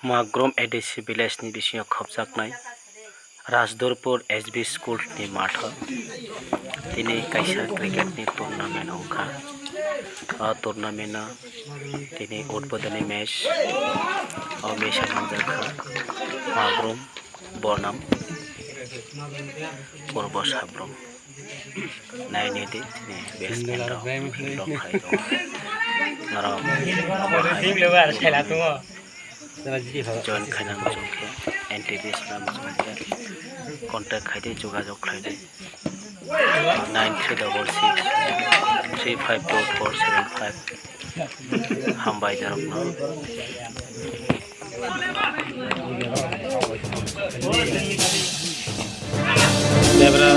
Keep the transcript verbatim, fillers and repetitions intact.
Magrum A D C village ni bisingo khopjaknai Rajdorpur S B school ni matho tini kaisa cricket ni tournament wngkha. O tournament o tini udbodoni match, o match o manjakha Magrum Bonam Purbo Sabrum. Naini di tini batsman rok field rok khai tongo. Norok join khaina muchung khe, N T B sna muchung khe contact khai di, jogajog khlai di. Nine three double six three five two four seven five. Hambai norokno. Debra